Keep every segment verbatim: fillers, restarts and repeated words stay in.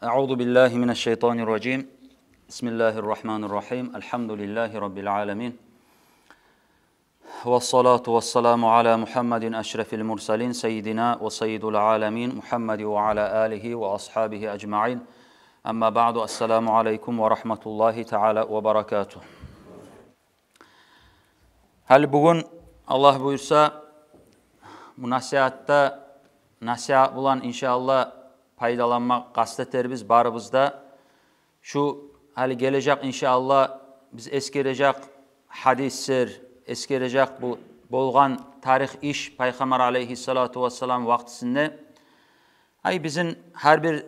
أعوذ بالله من الشيطان الرجيم. بسم الله الرحمن الرحيم. الحمد لله رب العالمين. والصلاة والسلام على محمد أشرف المرسلين سيدنا وسيد العالمين محمد وعلى آله وأصحابه أجمعين. أما بعد، السلام عليكم ورحمة الله تعالى وبركاته. Гьали бугюн, Аллагь буюрса, бу насигьатда, насигьат булан, иншааллагь, пайдаланма къаст этербиз барыбыз да. Шу гьали гележек, иншааллагь, биз эсгережек гьадислер, эсгережек бу болгъан тарих иш Пайхаммар алейгьиссалату вассалам вакътисинде. Ай, бизин гьар бир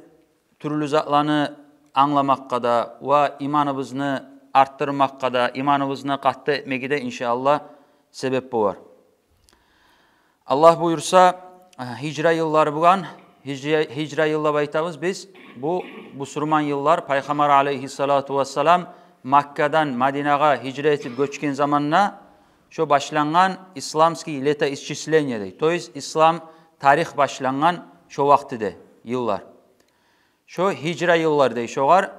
тюрлю затланы англамакъгъа да ва иманыбызны артдырмакъгъа да, иманыбызны къатты этмеге де, иншааллагь, себеп болар. Аллагь буюрса, гьижра йыллар булан, гьижра, гьижра йыл деп айтабыз биз, бу бусурман йыллар, Пайхаммар алейгьиссалату вассалам Маккадан Мадинагъа гьижра этип гёчген заманда, шо башлангъан исламский летоисчисление дей. То есть ислам тарих башлангъан шо вакътиде йыллар. Шо гьижра йыллар дей шогъар.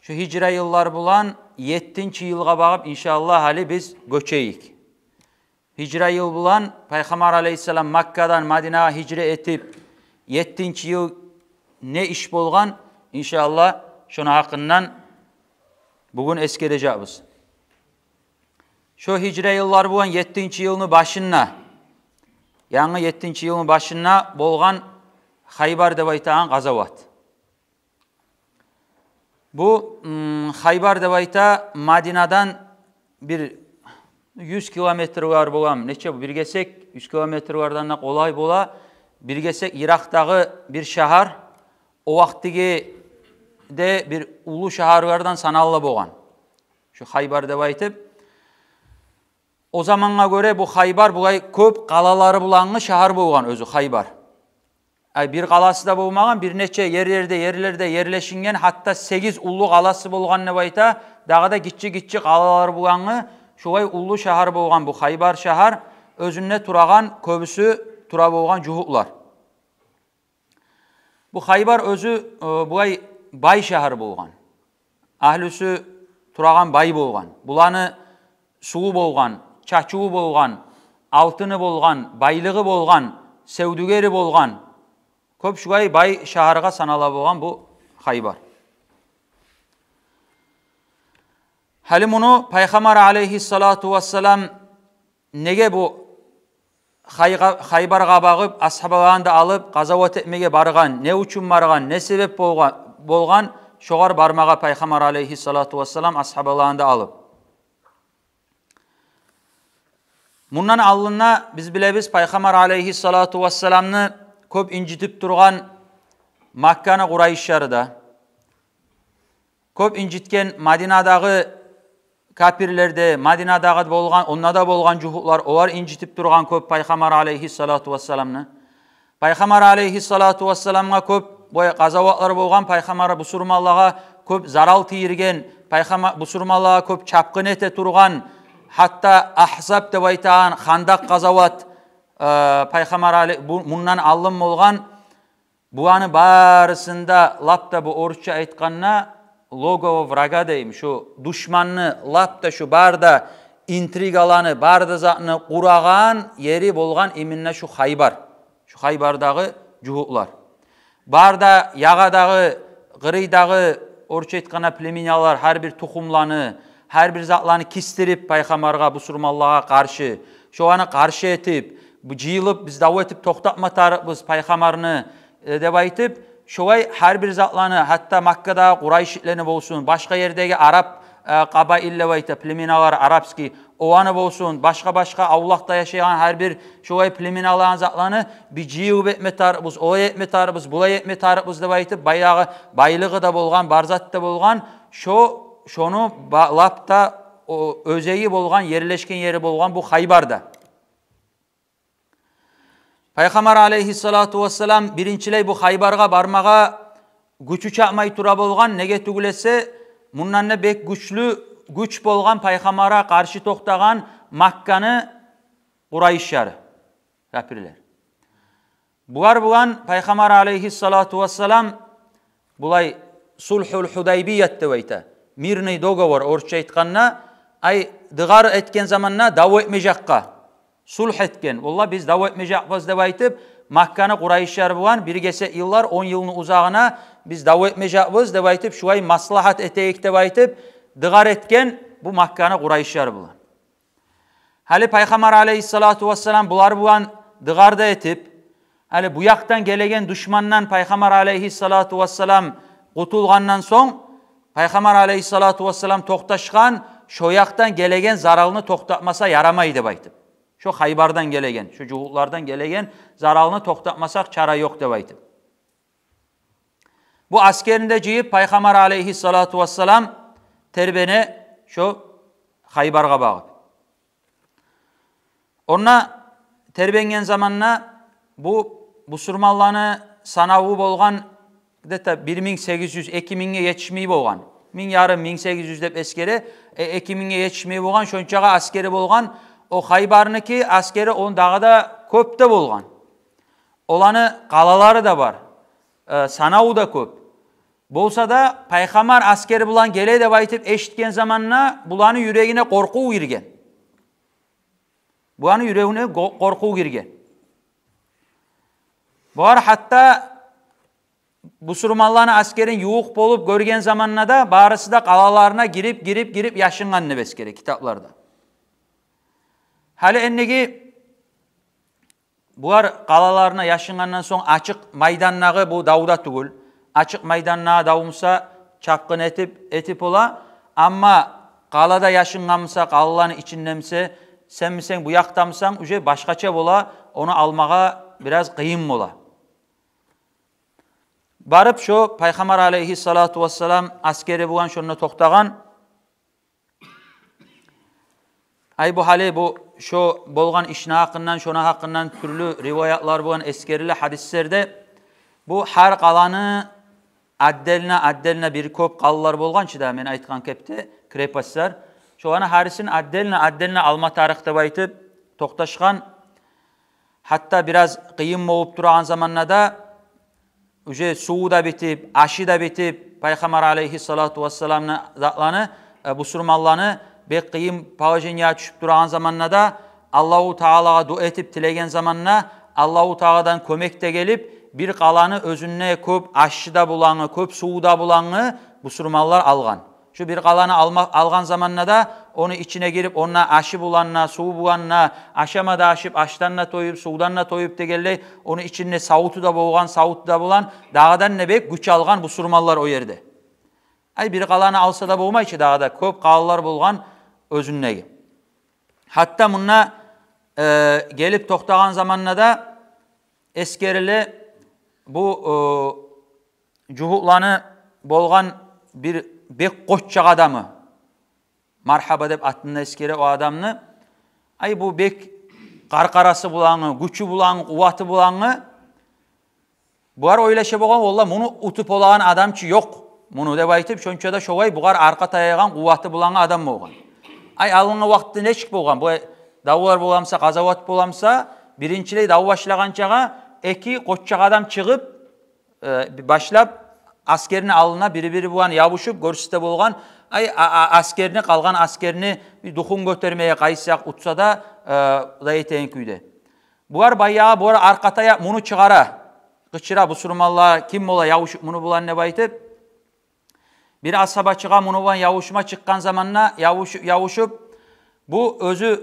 Шо гьижра йыллар булан еттинчи йылгъа багъып, иншааллагь, гьали биз гёчейик. Гьижра йыл булан Пайхаммар алейгьиссалам Маккадан Мадинагъа гьижра этип, еттинчи йыл не иш болгъан, иншааллагь, шону гьакъындан бугюн эсгережекбиз. Шо гьижра йыллар булан еттинчи йылны башында, янгы еттинчи йылны башында болгъан Хайбар деп айтагъан къазават. Бу, м, Хайбар деп айта, Мадинадан бир юз километрлер боламы, нече бу, бир гесек, юз километрлерден де къолай бола, бир гесек йыракъдагъы бир шагьар, о вакътиге де бир уллу шагьарлардан санала болгъан. Шу Хайбар деп айтып, о замангъа гёре бу Хайбар булай кёп къалалары булангъы шагьар болгъан оьзю Хайбар. Ай, бир къаласы да болмагъан, бир нече ерлерде, ерлерде ерлешинген, гьатта сегиз уллу къаласы болгъан деп айта, дагъы да гиччи-гиччи къалалары булангъы шулай уллу шагьар болгъан бу Хайбар шагьар, оьзюнде турагъан, кёбюсю тура болгъан жугьутлар. Бу Хайбар оьзю, э, булай бай шагьар болгъан. Агьлюсю турагъан бай болгъан. Буланы суву болгъан, чачыву болгъан, алтыны болгъан, байлыгъы болгъан, севдюгери болгъан. Кёп шулай бай шагьаргъа санала болгъан бу Хайбар. Гьали муну Пайхаммар алейгьиссалату вассалам неге бу Хайгъа-, Хайбаргъа багъып, асгьабаланы да алып, къазават этмеге баргъан, не учун баргъан, не себеп болгъа-, болгъан шогъар бармагъа Пайхаммар алейгьиссалату вассалам асгьабаланы да алып? Мундан алдында биз билебиз, Пайхаммар алейгьиссалату вассаламны кёп инжитип тургъан Макканы къурайышлары да, кёп инжитген Мадинадагъы капирлер де, Мадинадагъы болгъан, онда да болгъан жугьутлар, олар инжитип тургъан кёп Пайхаммар алейгьиссалату вассаламны. Пайхаммар алейгьиссалату вассаламгъа кёп бу къазаватлар болгъан, Пайхаммар бусурманлагъа кёп зарал тийирген, Пайхаммар бусурманлагъа кёп чапгъын эте тургъан, гьатта Агьзаб деп айтагъан, Хандакъ къазават, э, Пайхаммар алей-, бу, мундан алдын болгъан. Буланы барысын да лап да, бу орусча айтгъанда, логово врага дейми, шу душманны лап да, шу бары да интригаланы, бары да затны къурагъан ери болгъан именно шу Хайбар. Шу Хайбардагъы жугьутлар. Бары да ягъадагъы, къырыйдагъы, орусча айтгъанда, племеналар, гьар бир тухумланы, гьар бир затланы кисдирип Пайхаммаргъа, бусурманлагъа къаршы, шоланы къаршы этип, бу жыйылып, биз дав этип токътатма тарыкъбыз Пайхаммарны, э, деп айтып, шолай гьар бир затланы, гьатта Маккадагъы къурайшитлени болсун, башгъа ердеги араб, э, къабаил деп айта, племеналар арабский, оланы болсун, башгъа-башгъа авлакъда яшайгъан гьар бир шолай племеналаны, затланы бир жыйылып этме тарыкъбыз, олай этме тарыкъбыз, булай этме тарыкъбыз деп айтып, баягъы байлыгъы да болгъан, бар зат да болгъан, шо, шону ба-, лап да о, оьзеги болгъан, ерлешген ери болгъан бу Хайбарда. Пайхаммар алейгьиссалату вассалам биринчилей бу Хайбаргъа бармагъа гючю чатмай тура болгъан, неге тюгюл эсе, мундан да бек гючлю гюч болгъан Пайхаммаргъа къаршы токътагъан Макканы къурайышлары, капирлер. Булар булан Пайхаммар алейгьиссалату вассалам булай Сулгьул Гьудайбият деп айта. Мирный договор, орусча айтгъанда, ай, дыгъар этген заманда дав этмежекге. Сулгь этген. Валлагь, биз дав этмежекбиз деп айтып, Макканы къурайышлар булан бир гесек йыллар, он йылны узагъына биз дав этмежекбиз деп айтып, шулай маслагьат этейик деп айтып, дыгъар этген бу Макканы къурайышлар булан. Гьали Пайхаммар алейгьиссалату вассалам булар булан дыгъар да этип, гьали бу якъдан гелеген душмандан Пайхаммар алейгьиссалату вассалам къутулгъандан сонг, Пайхаммар алейгьиссалату вассалам токъташгъан, шо якъдан гелеген заралны токътатмаса ярамай деп айтып. Шо Хайбардан гелеген, шо жугьутлардан гелеген заралны токътатмасакъ чара ёкъ деп айтып. Бу аскерин де жыйып, Пайхаммар алейгьиссалату вассалам тербене шо Хайбаргъа багъып. Онда тербенген заманда бу бусурманланы санаву болгъан где-то бир минг сегиз юз, эки мингге етишмей болгъан. Минг ярым, минг сегиз юз деп эсгере, э, эки мингге етишмей болгъан, шончагъа аскери болгъан. О Хайбарныки аскери ондан дагъы да кёп де болгъан. Оланы къалалары да бар, э, санаву да кёп. Болса да, Пайхаммар аскери булан геле деп айтып эшитген заманда буланы юрегине къоркъув гирген. Буланы юрегине къо-, къоркъув гирген. Булар гьатта бусурманланы аскерин ювукъ болуп гёрген заманда да барысы да къалаларына гирип, гирип, гирип яшынгъан деп эсгере китапларда. Гьали эндиги булар къалаларына яшынгъандан сонг ачыкъ майдандагъы бу дав да тюгюл. Ачыкъ майдандагъы дав буса чапгъын этип, этип бола. Амма къалада яшынгъан буса, къалаланы ичинде буса, сен бусанг, бу якъда бусанг, уже башгъача бола, ону алмагъа бираз къыйын бола. Барып шо Пайхаммар алейгьиссалату вассалам аскери булан шонда токътагъан. Ай, бу гьали бу шо болгъан ишни гьакъындан, шону гьакъындан тюрлю риваятлар булан эсгериле гьадислерде. Бу гьар къаланы отдельно, отдельно бир кёп къалалар болгъан чы да, мен айтгъан кепде, крепостьлар. Шоланы гьарисин отдельно, отдельно алма тарыкъ деп айтып токъташгъан. Гьатта бираз къыйын болуп турагъан заманда да, уже суву да битип, ашы да битип, Пайхаммар алейгьиссалату вассаламны затланы, э, бусурманланы бек къыйын положениеге тюшюп турагъан заманда да, Аллагьу Таалагъа дуа этип тилеген заманда, Аллагьу Тааладан кёмек де гелип, бир къаланы оьзюнде кёп ашы да булангъы, кёп суву да булангъы бусурманлар алгъан. Шу бир къаланы алма-, алгъан заманда да, ону ичине гирип, онда ашы булан да, суву булан да, ашама да ашып, ашдан да тоюп, сувдан да тоюп дегенлей, ону ичинде савуту да болгъан, савуту да булан, дагъыдан да бек гюч алгъан бусурманлар о ерде. Ай, бир къаланы алса да болмай чы, дагъы да кёп къалалар болгъан оьзюндеги. Гьатта мунда, э, гелип токътагъан заманда да эсгериле бу, э, жугьутланы болгъан бир бек къоччакъ адамы, Маргьаба деп атын да эсгере о адамны. Ай, бу бек къаркъарасы булангъы, гючю булангъы, къуваты булангъы. Булар ойлаша болгъан, валлагь, муну утуп болагъан адам чы ёкъ муну деп айтып, шонча да шолай бугъар аркъа таягъан къуваты булангъы адам болгъан. Ай, алдынгъы вакътиде нечик болгъан? Бу давлар боламса, къазават боламса, биринчилей дав башлагъанчагъа эки къоччакъ адам чыгъып, э, башлап, аскерни алдына бири-бири булан ябушуп, гёрсете болгъан, ай, а, а, аскерни, къалгъан аскерни бир духун гётермеге къайсакъ утса да, э, да этеген кюйде. Булар баягъы, булар аркъа таяп, муну чыгъара, къычыра, бусурманлар, ким бола ябушуп муну булан деп айтып. Бир асгьаба чыгъа, муну булан ябушма чыкъгъан заманда, ябуш-, ябушуп, бу оьзю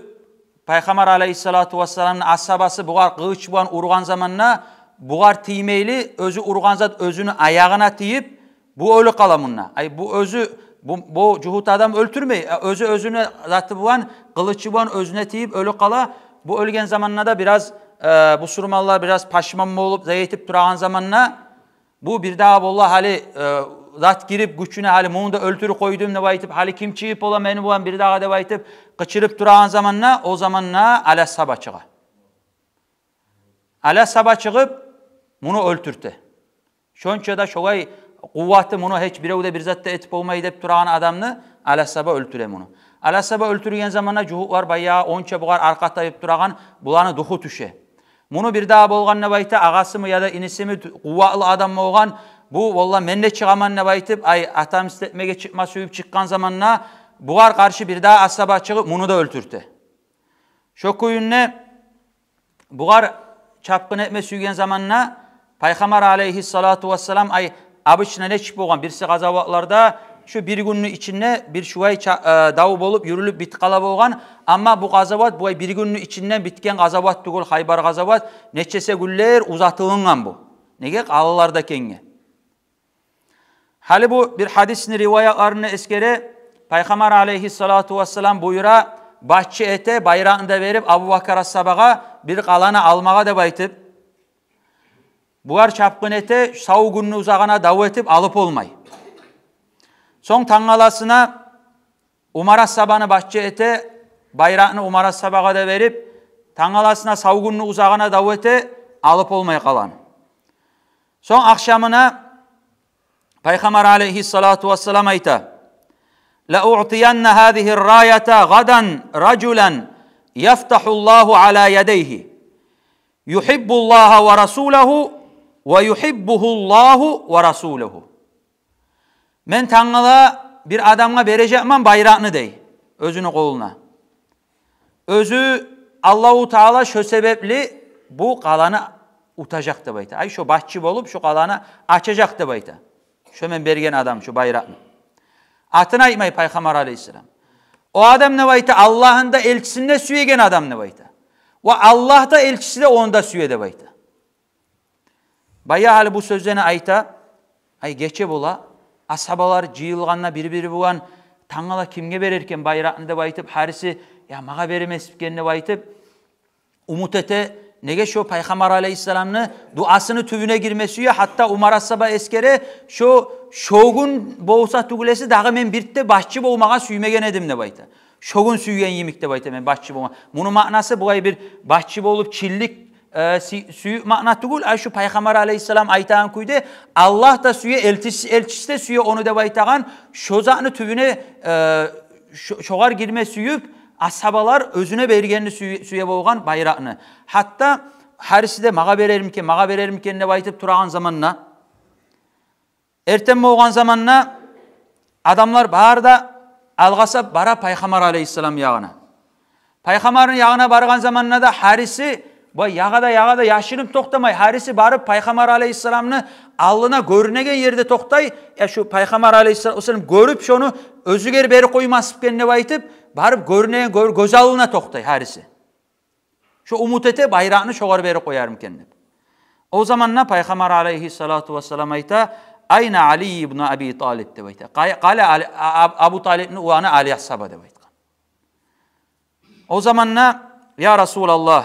Пайхаммар алейгьиссалату вассаламны асгьабасы бугъар къылыч булан ургъан заманда, бугъар тиймейли, оьзю ургъан зат оьзюню аягъына тийип, бу оьлюп къала мунда. Ай, бу оьзю, бу, бу жугьут адам оьлтюрмей, э, оьзю оьзюню заты булан, къылычы булан оьзюне тийип оьлюп къала. Бу оьлген заманда да бираз, э, бусурманлар бираз пашман болуп, зат этип турагъан заманда, бу бирдагъы, валлагь, гьали, э, зат гирип гючюне, гьали муну да оьлтюрюп къойдум деп айтып, гьали ким чыгъып бола мени булан бирдагъы деп айтып, къычырып турагъан заманда, о заманда Али асгьаба чыгъа. Али асгьаба чыгъып, муну оьлтюрте. Шонча да шолай къуваты, муну гьеч бирев де бир зат да этип болмай деп турагъан адамны Али асгьаба оьлтюре муну. Али асгьаба оьлтюрген заманда жугьутлар баягъы онча бугъар аркъа тайып турагъан, буланы духу тюше. Муну бирдагъы болгъан деп айта, агъасымы яда инисими, къуватлы адам болгъан, Бу, валлагь, мен де чыгъаман деп айтып, ай, атам истетмеге чыкъма сююп чыкъгъан заманда, бугъар къаршы бир дагъы асгьаба чыгъып, муну да оьлтюрте. Шо кюйде бугъар чапгъын этме сюйген заманда Пайхаммар алейгьиссалату вассалам, ай, обычно нечик болгъан, бирси къазаватларда шу бир гюнню ичинде бир шулай ча-, э, дав болуп, юрюлюп битип къала болгъан. Амма бу къазават, бу ай бир гюнню ичинде битген къазават тюгюл, Хайбар къазават, нечесе гюнлер узатылынгъан бу. Неге? Къалалар да кенгге. Гьали бу бир гьадисни риваятларында эсгере, Пайхаммар алейгьиссалату вассалам буюра, башчы эте, байракъны да берип, Абубакар асгьабагъа бир къаланы алмагъа деп айтып. Бугъар чапгъын эте, сав гюнню узагъына дав этип, алып болмай. Сонг тангаласына Умар асгьабаны башчы эте, байракъны Умар асгьабагъа да берип, тангаласына сав гюнню узагъына дав эте, алып болмай къаланы. Сонг ахшамына Пайхаммар алейгьиссалату вассалам айта: «Ла уътиянна гьазигьи рраята гъадан ражулан яфтагьуллагьу аля ядайгьи, югьиббуллагьа ва расулагьу, ва югьиббугьуллагьу ва расулагьу». Мен тангала бир адамгъа бережекмен байракъны, дей, оьзюню къолуна. Оьзю, Аллагьу Таала шо себепли бу къаланы утажакъ деп айта. Ай, шо башчы болуп, шо къаланы ачажакъ деп айта. Шо мен берген адам, шо байракъны. Атын айтмай Пайхаммар алейгьиссалам. О адам деп айта, Аллагьны да, элчисин де сюеген адам деп айта. Ва Аллагь да, элчиси де ону да сюе деп айта. Баягъы гьали бу сёзлени айта, ай, гече бола, асгьабалар жыйылгъанда бир-бири булан: «Тангала кимге береркен байракъны?» — деп айтып, гьариси: «Я, магъа бермесмикен?» — деп айтып, умут эте. Неге? Шо Пайхаммар алейгьиссаламны дуасыны тюбюне гирме сюе. Гьатта Умар асгьаба эсгере: «Шо, шо гюн болса тюгюл эсе, дагъы мен бир де башчы болмагъа сюймеген эдим», — деп айта. «Шо гюн сюйген йимик, — деп айта, — мен башчы болма». Муну маънасы, булай бир башчы болуп, чинлик, э, сю-, сююп маъна тюгюл, а шу Пайхаммар алейгьиссалам айтагъан кюйде, Аллагь да сюе, элчис-, элчиси де сюе ону деп айтагъан, шо затны тюбюне, э, шо-, шогъар гирме сююп, асгьабалар оьзюне бергенни сюе, сюе болгъан байракъны. Гьатта гьариси де: «Магъа берермикен, магъа берермикен?» — деп айтып турагъан заманда, эртен болгъан заманда адамлар бары да алгъасап бара Пайхаммар алейгьиссалам ягъына. Пайхаммарны ягъына баргъан заманда да гьариси, бу ягъада, ягъада яшырынып токътамай, гьариси барып Пайхаммар алейгьиссаламны алдына гёрюнеген ерде токътай. Я, шу Пайхаммар алейгьиссалату вассалам гёрюп, шону оьзюгер берип къоймасмикен деп айтып, барып гёрюнеген, гё-, гёз алдына токътай гьариси. Шо умут эте, байракъны шогъар берип къоярмикен деп. О заманда Пайхаммар алейгьиссалату вассалам айта: «Айна Али ибну Аби Талиб?» — деп айта. Къай-, къале Али, а-, а-, Абу Талибни уланы Али асгьаба, деп айтгъан. О заманда: «Я Расулаллагь,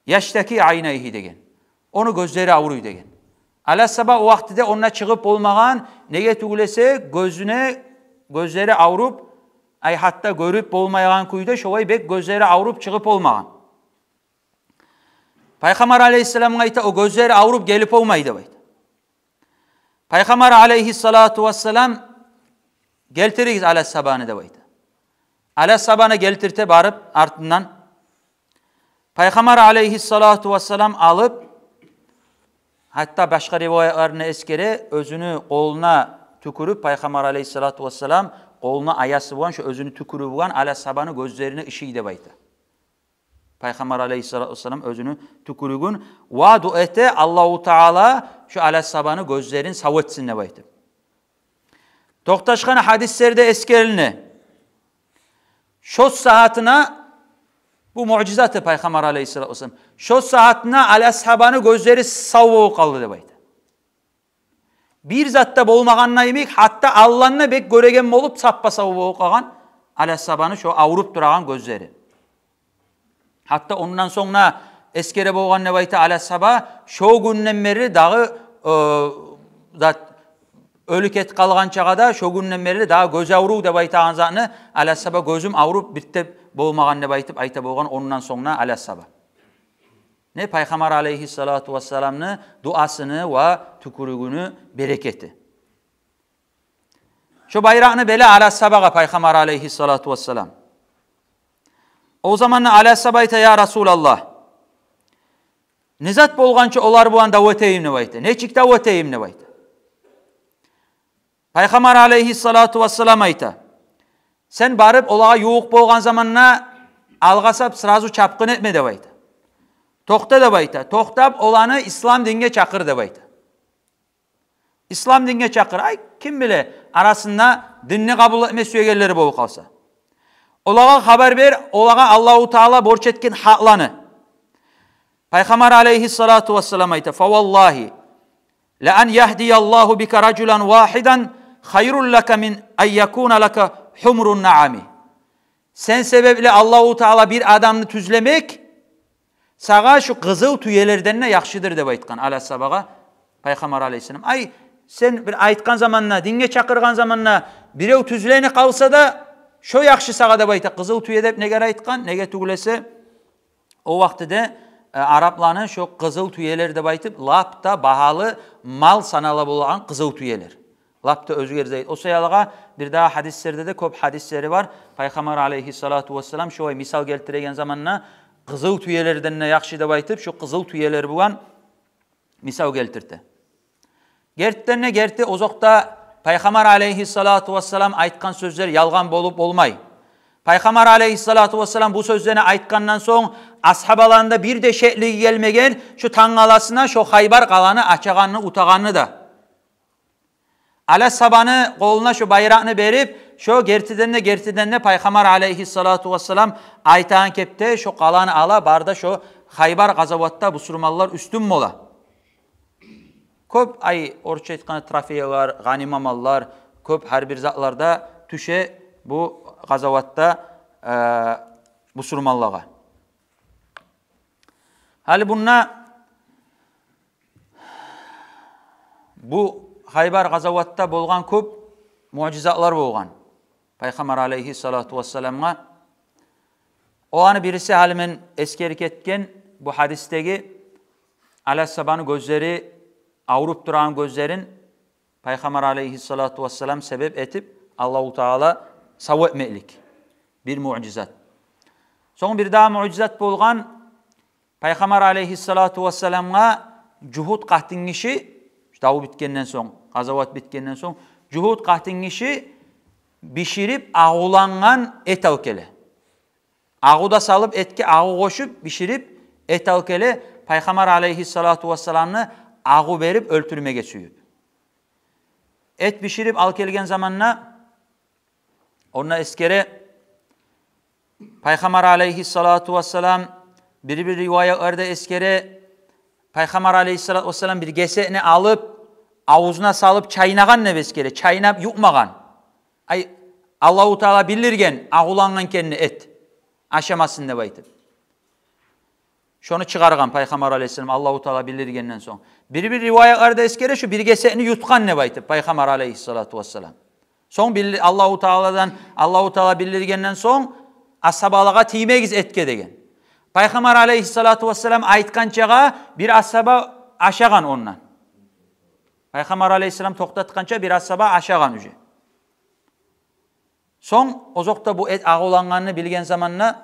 яштаки айнайгьи», — деген. «Ону гёзлери авруй», — деген. Али асгьаба о вакътиде онда чыгъып болмагъан, неге тюгюл эсе гёзюне, гёзлери авруп, ай, гьатта гёрюп болмайгъан кюйде, шолай бек гёзлери авруп чыгъып болмагъан. Пайхаммар алейгьиссаламгъа айта: «О гёзлери авруп гелип болмай», — деп айта. Пайхаммар алейгьиссалату вассалам: «Гелтиригиз Али асгьабаны», — деп айта. Али асгьабаны гелтирте барып артындан. Пайхаммар алейгьиссалату вассалам алып, гьатта башгъа риваятларында эсгере, оьзюню къолуна тюкюрюп, Пайхаммар алейгьиссалату вассалам къолуну аясы булан, шо оьзюню тюкюрюгю булан Али асгьабаны гёзлерине ышый деп айта. Пайхаммар алейгьиссалату вассалам оьзюню тюкюрюгюн, ва дуа эте, Аллагьу Таала шо Али асгьабаны гёзлерин сав этсин деп айтып. Токъташгъан гьадислерде эсгерилине. Шо сагьатына, бу муъжизаты Пайхаммар алейгьиссалату вассалам, шо сагьатына Али асгьабаны гёзлери сав болуп къалды деп айта. Бир зат да болмагъанда йимик, гьатта алланна бек гёреген болуп, саппа-сав болуп къалгъан Али асгьабаны шо авруп турагъан гёзлери. Гьатта ондан сонг да эсгере болгъан деп айта Али асгьаба, шо гюнден берли дагъы, э, зат, оьлюп гетип къалгъанчагъа да, шо гюнден берли дагъы гёз аврув деп айтагъан затны Али асгьаба, гёзюм авруп бир де болмагъан деп айтып айта болгъан ондан сонг да Али асгьаба. Не, Пайхаммар алейгьиссалату вассаламны дуасыны ва тюкюрюгюню берекети. Шо байракъны бере Али асгьабагъа Пайхаммар алейгьиссалату вассалам. О заманда Али асгьаба айта: «Я Расулаллагь, не зат болгъанча олар булан дав этейим?» — деп айта. «Нечик дав этейим?» — деп айта. Пайхаммар алейгьиссалату вассалам айта: «Сен барып олагъа ювукъ болгъан заманда алгъасап, сразу чапгъын этме», — деп айта. «Токъта», — деп айта. «Токътап, оланы ислам динге чакъыр», — деп айта. «Ислам динге чакъыр». Ай, ким биле, арасында динни къабул этме сюегенлери болуп къалса. «Олагъа хабар бер, олагъа Аллагьу Таала борч этген гьакъланы». Пайхаммар алейгьиссалату вассалам айта: «Фаваллагьи, ла ан ягьдияллагьу бика ражулан вагьидан хайрун лака мин ан якуна лака гьумрун наъами». «Сен себепли Аллагьу Таала бир адамны тюзлемек сагъа шу къызыл тюелерден де яхшыдыр», — деп айтгъан али асгьабагъа Пайхаммар алейгьиссалам. «Ай, сен бир айтгъан заманда, динге чакъыргъан заманда бирев тюзленип къалса да, шо яхшы сагъа», — деп айта. «Къызыл тюе» деп неге айтгъан? Неге тюгюл эсе, о вакътиде, э, арапланы шо къызыл тюелер деп айтып, лап да багьалы мал санала болагъан къызыл тюелер. Лап да оьзгер зат. О саялы бирдагъы гьадислерде де, кёп гьадислери бар, Пайхаммар алейгьиссалату вассалам шолай мисал гелтиреген заманда, къызыл тюелерден де яхшы деп айтып, шо къызыл тюелер булан мисал гелтирте. Гертиден де герти, озокъда, Пайхаммар алейгьиссалату вассалам айтгъан сёзлер ялгъан болуп болмай. Пайхаммар алейгьиссалату вассалам бу сёзлени айтгъандан сонг, асгьабаланы да бир де шеклиги гелмеген, шо тангаласына шо Хайбар къаланы ачагъанны, утагъанны да. Али асгьабаны къолуна шо байракъны берип, шо гертиден де, гертиден де Пайхаммар алейгьиссалату вассалам айтагъан кепде шо къаланы ала, бары да шо Хайбар къазаватда бусурманлар уьстюн бола. Кёп, ай, орусча айтгъанда, трофейлер, гъанима маллар, кёп гьар бир затлар да тюше бу къазаватда, э, бусурманлагъа. Гьали бунда бу Хайбар къазаватда болгъан кёп муъжизатлар болгъан Пайхаммар алейгьиссалату вассаламгъа. Оланы бириси гьали мен эсгерип гетген бу гьадисдеги али асгьабаны гёзлери, авруп турагъан гёзлерин Пайхаммар алейгьиссалату вассалам себеп этип, Аллагьу Таала сав этмеклик бир муъжизат. Сонг бирдагъы муъжизат болгъан, Пайхаммар алейгьиссалату вассаламгъа жугьут къатынгиши, даву битгенден сонг, къазават битгенден сонг, жугьут къатынгиши биширип агъулангъан эт алып геле. Агъу да салып, этге агъу къошуп, биширип эт алып геле, Пайхаммар алейгьиссалату вассаламны агъу берип оьлтюрмеге сююп. Эт биширип алып гелген заманда, онда эсгере, Пайхаммар алейгьиссалату вассалам, бир-бир риваятларда эсгере, Пайхаммар алейгьиссалату вассалам бир гесекни алып, авзуна салып чайнагъан деп эсгере, чайнап ютмагъан. Ай, Аллагьу Таала билдирген агъулангъан экенни эт, ашамасын деп айтып. Шону чыгъаргъан Пайхаммар алейгьиссалам, Аллагьу Таала билдиргенден сонг. Бир-бир риваятларда эсгере, шу бир гесекни ютгъан деп айтып Пайхаммар алейгьиссалату вассалам. Сонг билди-, Аллагьу Тааладан, Аллагьу Таала билдиргенден сонг, асгьабалагъа тиймегиз этге деген. Пайхаммар алейгьиссалату вассалам айтгъанчагъа бир асгьаба ашагъан ондан. Пайхаммар алейгьиссалам токътатгъанча бир асгьаба ашагъан уже. Сонг, озокъда, бу эт агъулангъанны билген заманда,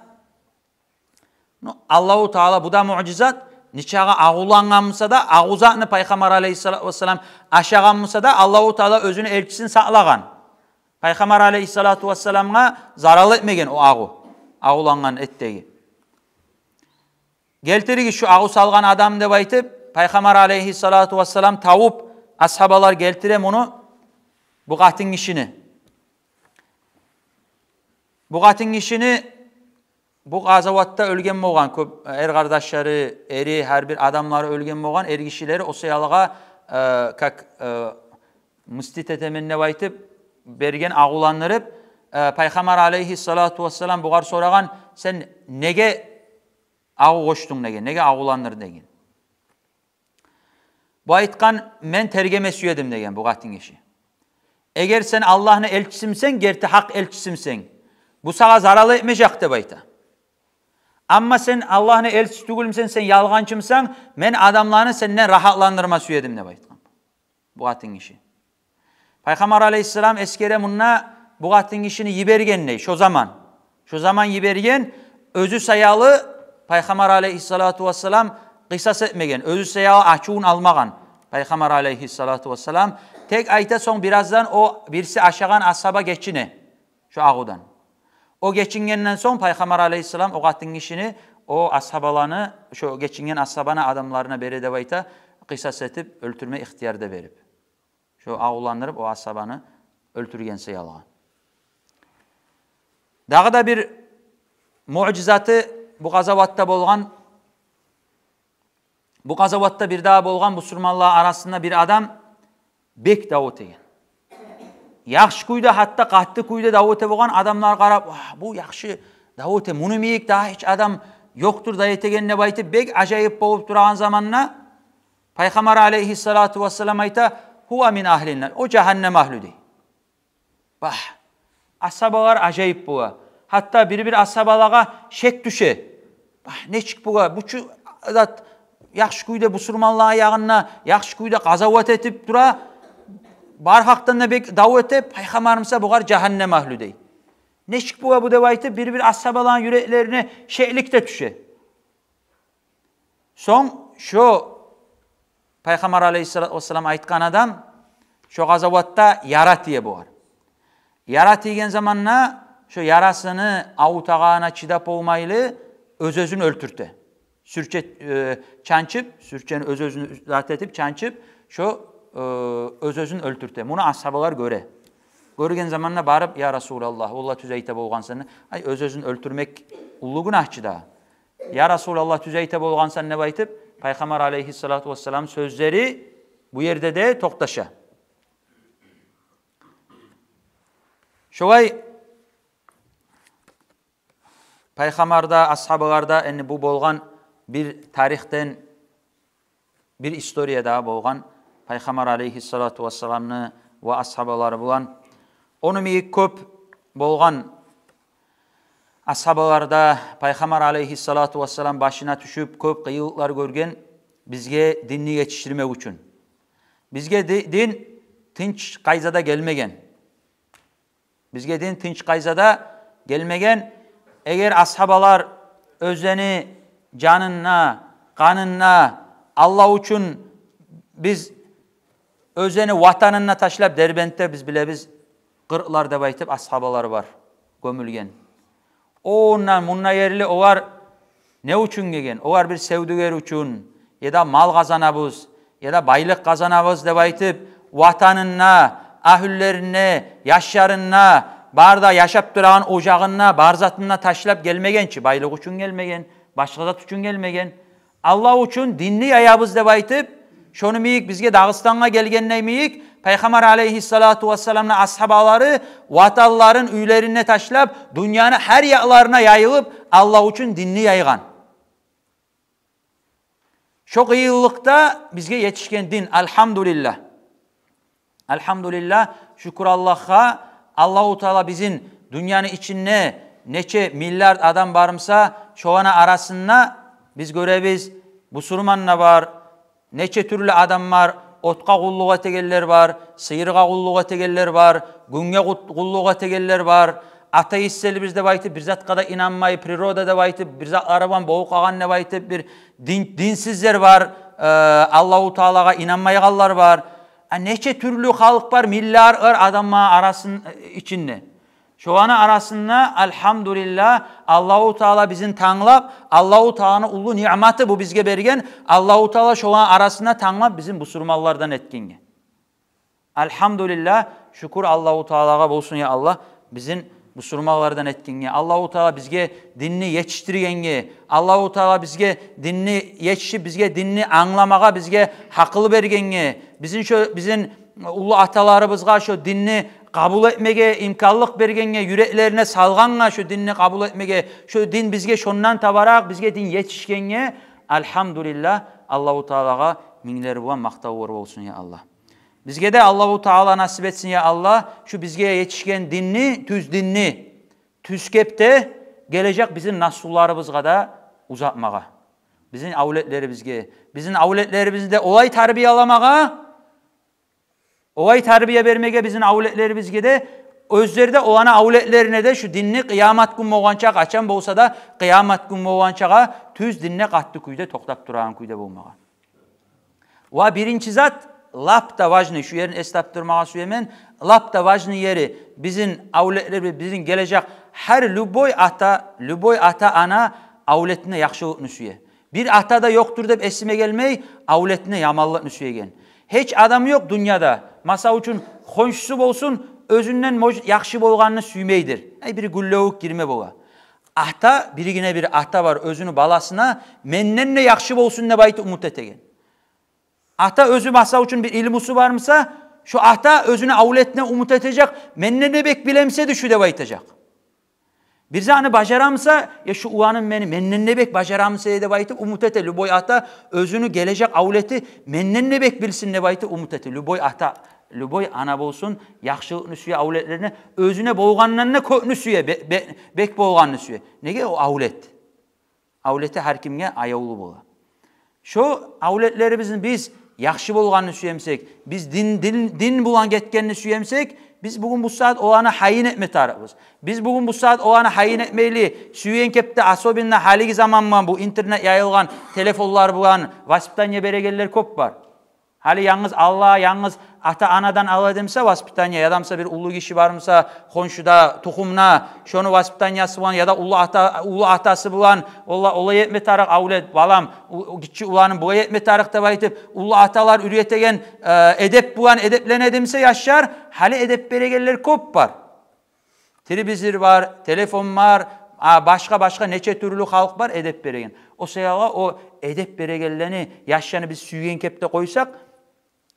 ну, Аллагьу Таала, бу да муъжизат, нечакъы агъулангъан буса да, агъу затны Пайхаммар алейгьиссалату вассалам ашагъан буса да, Аллагьу Таала оьзюню элчисин сакълагъан. Пайхаммар алейгьиссалату вассаламгъа зарал этмеген о агъу, агъулангъан этдеги. «Гелтиригиз шу агъу салгъан адамны», — деп айтып, Пайхаммар алейгьиссалату вассалам тавуп, асгьабалар гелтире муну, бу къатынгишини. Бу къатынгишини бу къазаватда оьлген болгъан, кёп эр къардашлары, эри, гьар бир адамлары оьлген болгъан, эргишилери, о саялы, э, как, э, мстить этемен деп айтып, берген агъуландырып, э, Пайхаммар алейгьиссалату вассалам бугъар сорагъан: «Сен неге агъу къошдунг?» — деген, «неге агъуландырдынг?» — деген. Бу айтгъан: «Мен тергеме сюедим», — деген бу къатынгиши. «Эгер сен Аллагьны элчисимсен, герти гьакъ элчисимсен, бу сагъа зарал этмежек», — деп айта. «Амма сен Аллагьны элчиси тюгюлмюсен, сен ялгъанчымсан, мен адамланы сенден рагьатландырма сюедим», — деп айтгъан бу къатынгиши. Пайхаммар алейгьиссалам эсгере мунда бу къатынгишини йибергенни, шо заман. Шо заман йиберген, оьзю саялы Пайхаммар алейгьиссалату вассалам къысас этмеген, оьзю саялы ачувун алмагъан Пайхаммар алейгьиссалату вассалам. Тек айта, сонг бираздан о бириси ашагъан асгьаба гечине шо агъувдан. О гечингенден сонг Пайхаммар алейгьиссалам о къатынгишини, о асгьабаланы, шо гечинген асгьабаны адамларына бере деп айта, къисас этип, оьлтюрме ихтияр да берип. Шо агъувландырып, о асгьабаны оьлтюрген саялы. Дагъы да бир муъжизаты бу къазаватда болгъан, бу къазаватда бир дагъы болгъан бусурманлар арасында бир адам бек дав этеген. Яхшы кюйде, гьатта къатты кюйде дав эте болгъан. Адамлар къарап: «Вагь, бу яхшы дав эте, муну йимик дагъы гьеч адам ёкъдур дав этеген», – деп айтып, бек ажайып болуп турагъан заманда Пайхаммар алейгьиссалату вассалам айта: «Гьува мин агьлин нар, о жагьаннам агьлю», – дей. Багь, асгьабалар ажайып бола. Гьатта бир-бир асгьабалагъа шек тюше. Багь, нечик бугъар, бу чу зат яхшы кюйде бусурманлар ягъында, яхшы кюйде къазават этип тура, бар гьакъдан да бек дав эте, Пайхаммарыбыз буса бугъар жагьаннам агьлю дей. Нечик бугъар бу деп айтып, бир-бир асгьабаланы юреклерине шеклик де тюше. Сонг шо Пайхаммар алейгьиссалату вассалам айтгъан адам шо къазаватда яра тие бугъар. Яра тийген заманда шо ярасыны авуртагъанына чыдап болмайлы, оьз-оьзюн оьлтюрте. Сюрче, э, чанчып, сюрчени оьз-оьзюн зат этип, чанчып, шо, э, оьз-оьзюн оьлтюрте. Муну асгьабалар гёре. Гёрген заманда барып: «Я Расулаллагь, валлагь, тюз айта болгъансан. Ай, оьз-оьзюн оьлтюрмек уллу гюнагь чы да». «Я Расулаллагь, тюз айта болгъансан», – деп айтып, Пайхаммар алейгьиссалату вассалам сёзлери бу ерде де токъташа. Шолай Пайхаммарда, асгьабаларда, энни бу болгъан бир тарихден бир история дагъы болгъан Пайхаммар алейгьиссалату вассаламны ва асгьабалары булан. Ону йимик кёп болгъан асгьабаларда Пайхаммар алейгьиссалату вассалам башына тюшюп, кёп къыйынлыкълар гёрген бизге динни етишдирмек учун. Бизге ди-, дин тынч къайдада гелмеген. Бизге дин тынч къайдада гелмеген. Эгер асгьабалар оьзлени жанын да, къанын да Аллагь учун, биз оьзлени ватанын да ташлап, Дербентде, биз билебиз, къыркълар деп айтып асгьабалар бар гёмюлген. Ондан мунда ерли олар не учун гелген? Олар бир севдюгер учун, яда мал къазанабыз, яда байлыкъ къазанабыз деп айтып, ватанын да, агьлюлерин де, яшларын да, бар да яшап турагъан ожагъын да, бар затын да ташлап гелмеген чи, байлыкъ учун гелмеген, башгъа зат учун гелмеген. Аллагь учун динни яябыз деп айтып, шону йимик бизге Дагъыстангъа гелгенде йимик, Пайхаммар алейгьиссалату вассаламны асгьабалары ватанларын, уьйлерин де ташлап, дюньяны гьар якъларына яйылып, Аллагь учун динни яйгъан. Шо къыйынлыкъда бизге етишген дин, альгьамдулиллагь. Альгьамдулиллагь, шюкюр Аллагьгъа, Аллагьу Таала бизин дюньяны ичинде нече миллиард адам бармыса, шоланы арасында биз гёребиз, бусурман да бар, нече тюрлю адам бар, отгъа къуллукъ этегенлер бар, сыйыргъа къуллукъ этегенлер бар, гюнге къут-, къуллукъ этегенлер бар, атеистлер биз деп айтып, бир затгъа да инанмай, природа деп айтып, бир затлары булан болуп къалгъан деп айтып, бир дин, динсизлер бар, э, Аллагьу Таалагъа инанмайгъанлар бар. А нече тюрлю халкъ бар, миллиард адамлар арасын, э, ичинде. Шоланы арасында, альгьамдулиллагь, Аллагьу Таала бизин танглап, Аллагьу Тааланы уллу ниъматы бу бизге берген, Аллагьу Таала шоланы арасында танглап бизин бусурманлардан этгенге. Альгьамдулиллагь, шюкюр Аллагьу Таалагъа болсун, я Аллагь, бизин бусурманлардан этгенге. Аллагьу Таала бизге динни етишдиргенге, Аллагьу Таала бизге динни етишип, бизге динни англамагъа бизге гьакъыл бергенге, бизин шо, бизин уллу аталарыбызгъа шо динни къабул этмеге имканлыкъ бергенге, юреклерине салгъангъа шо динни къабул этмеге, шо дин бизге шондан табаракъ, бизге дин етишгенге, альгьамдулиллагь, Аллагьу Таалагъа минглер булан макътавлар болсун, я Аллагь. Бизге де Аллагьу Таала насип этсин, я Аллагь, шу бизге етишген динни, тюз динни, тюз кепде гележек бизин наслуларыбызгъа да узатмагъа. Бизин авлетлерибизге, бизин авлетлерибизни де олай тарбияламагъа, олай тарбия бермеге бизин авлетлерибизге де, оьзлер де оланы авлетлерине де шу динни къыямат гюн болгъанча, къачан болса да къыямат гюн болгъанчагъа тюз динде къатты кюйде токътап турагъан кюйде болмагъа. Ва биринчи зат, Лап да важный, шу ерин эс тапдырмагъа сюемен, лап да важный ери, бизин авлетлер, бизин гележек, гьар любой ата, любой ата-ана авлетине яхшылыкъны сюе. Бир ата да ёкъдур деп эсиме гелмей, авлетине яманлыкъны сюеген. Гьеч адам ёкъ дюньяда, масал учун, хоншусу болсун, оьзюнден, может, яхшы болгъанны сюймейдир. Ай, бир гюллевюк гирме бола. Ата, биргине бир ата бар, оьзюню баласына менден де яхшы болсун деп айтып умут этеген. Ата оьзю, масал учун, бир илмусу бармыса, шо ата оьзюню авлетине умут этежек, менден де бек билемиса эди шу деп айтажакъ. Бир затны бажарамыса, я шу уланым мени менден де бек бажарамыса эди деп айтып умут эте. Любой ата оьзюню гележек авлети менден де бек билсин деп айтып умут эте. Любой ата, любой ана болсун, яхшылыкъны сюе авлетлерине, оьзюне болгъандан да кёпню сюе, бе-, бе-, бек болгъанны сюе. Неге? О авлет. Авлети гьар кимге аявлу бола. Шо авлетлерибизни биз яхшы болгъанны сюемсек, биз дин, дин, дин булан гетгенни сюемсек, биз бугюн бу сагьат оланы гьайын этме тарыкъбыз. Биз бугюн бу сагьат оланы гьайын этмейли, сюйген кепде, особенно гьалиги заман булан, бу интернет яйылгъан, телефонлар булан воспитание берегенлер кёп бар. Гьали янгыз Аллагь, янгыз ата-анадан ала эдимиса воспитание, ядамыса бир уллу гиши бармыса, хоншуда, тухумда, шону воспитаниясы булан, яда уллу ата, уллу атасы булан, олай, олай этме тарыкъ авлет, балам, у-, у-, гиччи уланым, булай этме тарыкъ деп айтып, уллу аталар уьйретеген, э, эдеп булан эдеплене эдимиса яшлар, гьали эдеп берегенлер кёп бар. Телевизор бар, телефон бар, а, башгъа-башгъа нече тюрлю халкъ бар эдеп береген. О саялы о эдеп берегенлени, яшланы биз сюйген кепде къойсакъ,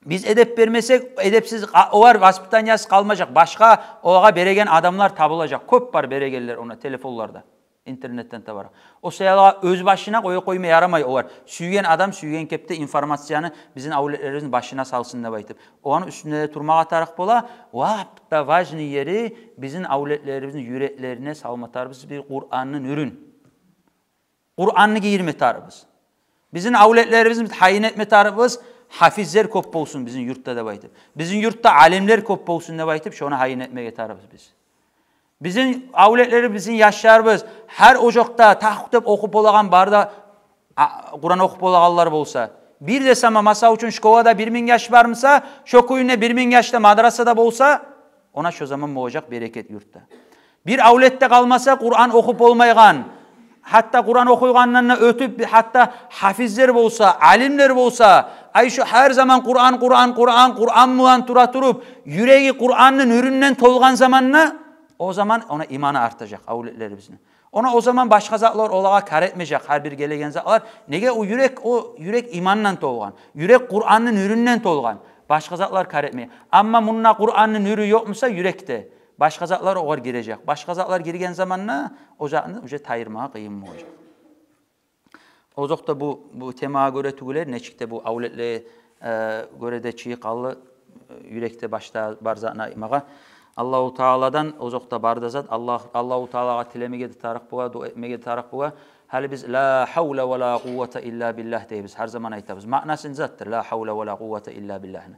биз эдеп бермесек, эдепсиз къа-, олар воспитаниясыз къалмажакъ, башгъа олагъа береген адамлар табулажакъ. Кёп бар берегенлер ону телефонларда, интернетден таба. О саялы оьз башына къоя къойма ярамай олар. Сюйген адам сюйген кепде информацияны бизин авлетлерибизни башына салсын деп айтып, оланы уьстюнде де турмагъа тарыкъ бола. Лап да важный ери, бизин авлетлерибизни юреклерине салма тарыкъбыз бир Къуранны нюрюн. Къуранны гийирме тарыкъбыз. Бизин авлетлерибизни гьайын этме тарыкъбыз, гьафизлер кёп болсун бизин юртда деп айтып, бизин юртда алимлер кёп болсун деп айтып, шону гьайын этмеге тарыкъбыз биз. Бизин авлетлерибиз, бизин яшларыбыз, гьар ожакъда тахкъ деп охуп болагъан, бары да, а, Къуран охуп болагъанлар болса, бир де сама, масал учун, школада бир минг яш бармыса, шо кюйде бир минг яш да мадрасада болса, она шо заман болажакъ берекет юртда. Бир авлетде къалмаса Къуран охуп болмайгъан, гьатта Къуран охуйгъандан да оьтюп, гьатта гьафизлер болса, алимлер болса, ай, шо гьар заман Къуран, Къуран, Къуран, Къуран булан тура туруп, юреги Къуранны нюрюнден толгъан заманда, о заман она иманы артажакъ авлетлерибизни. Она о заман башгъа затлар олагъа кар этмежек, гьар бир гелеген затлар. Неге? О юрек, о юрек имандан толгъан, юрек Къуранны нюрюнден толгъан. Башгъа затлар кар этмей. Амма мунда Къуранны нюрю ёкъмуса юрекде, башгъа затлар огъар гирежек. Башгъа затлар гирген заманда о затны уже тайдырмагъа къыйын болажакъ. Озокъда, бу, бу темагъа гёре тюгюл эди, нечик де бу авлетлеге, э, гёре де чыгъып къалды, э, юрекде, башда бар затны айтмагъа. Аллагьу Тааладан озокъда бар да зат, Аллагь, Аллагьу Таалагъа тилемеге де тарыкъ бола, дуа этмеге де тарыкъ бола. Гьали биз «Ла гьавла ва ла къуввата илла биллагь» дейбиз, гьар заман айтабыз. Маънасы не затдыр «Ла гьавла ва ла къуввата илла биллагьны»?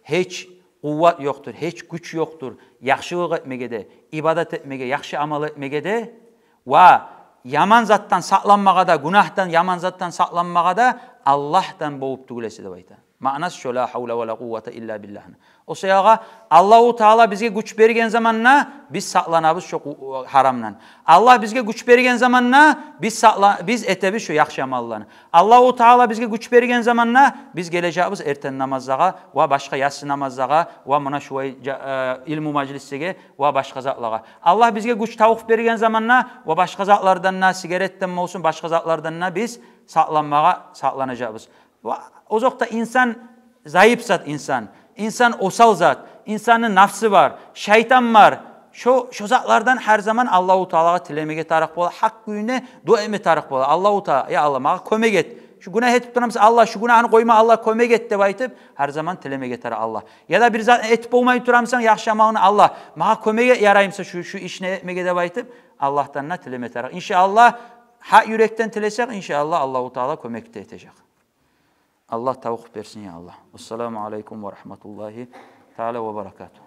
Гьеч къувват ёкъдур, гьеч гюч ёкъдур яхшылыкъ этмеге де, ибадат этмеге, яхшы амал этмеге де, ва яман затдан сакъланмагъа да, гюнагьдан, яман затдан сакъланмагъа да Аллагьдан болуп тюгюл эсе деп айта. Маънасы шо, «Ла гьавла ва ла къуввата илла биллагьны». О саялы Аллагьу Таала бизге гюч берген заманда биз сакъланабыз шо къу-, гьарамдан. Аллагь бизге гюч берген заманда биз сакъла-, биз этебиз шо яхшы амалланы. Аллагьу Таала бизге гюч берген заманда биз гележекбиз эртен намазлагъа ва башгъа яссы намазлагъа ва муна шулай жа-, э, илму мажлислеге ва башгъа затлагъа. Аллагь бизге гюч, тавпикъ берген заманда ва башгъа затлардан да, сигаретден болсун, башгъа затлардан да биз сакъланмагъа сакъланажакъбыз. Ва озокъда, инсан зайып зат, инсан. Инсан осал зат, инсанны нафсы бар, шайтан бар. Шо, шо затлардан гьар заман Аллагьу Таалагъа тилемеге тарыкъ бола, гьакъ кюйде дуа этме тарыкъ бола. Аллагьу Таала, я Аллагь, магъа кёмек эт. Шу гюнагь этип турамса, Аллагь, шу гюнагьны къойма, Аллагь, кёмек эт деп айтып, гьар заман тилемеге тарыкъ Аллагь. Яда бир зат этип болмай турамсан, яхшы амалны, Аллагь, магъа кёмек эт, яраймыса шу, шу ишни этмеге деп айтып, Аллагьдан да тилеме тарыкъ. Иншааллагь, гьакъ юрекден тилесек, иншааллагь, Аллагьу Таала кёмек де этежек. Аллагь тавпикъ берсин, я Аллагь. Ассаламу алейкум ва рагьматуллагьи таала ва баракатугь.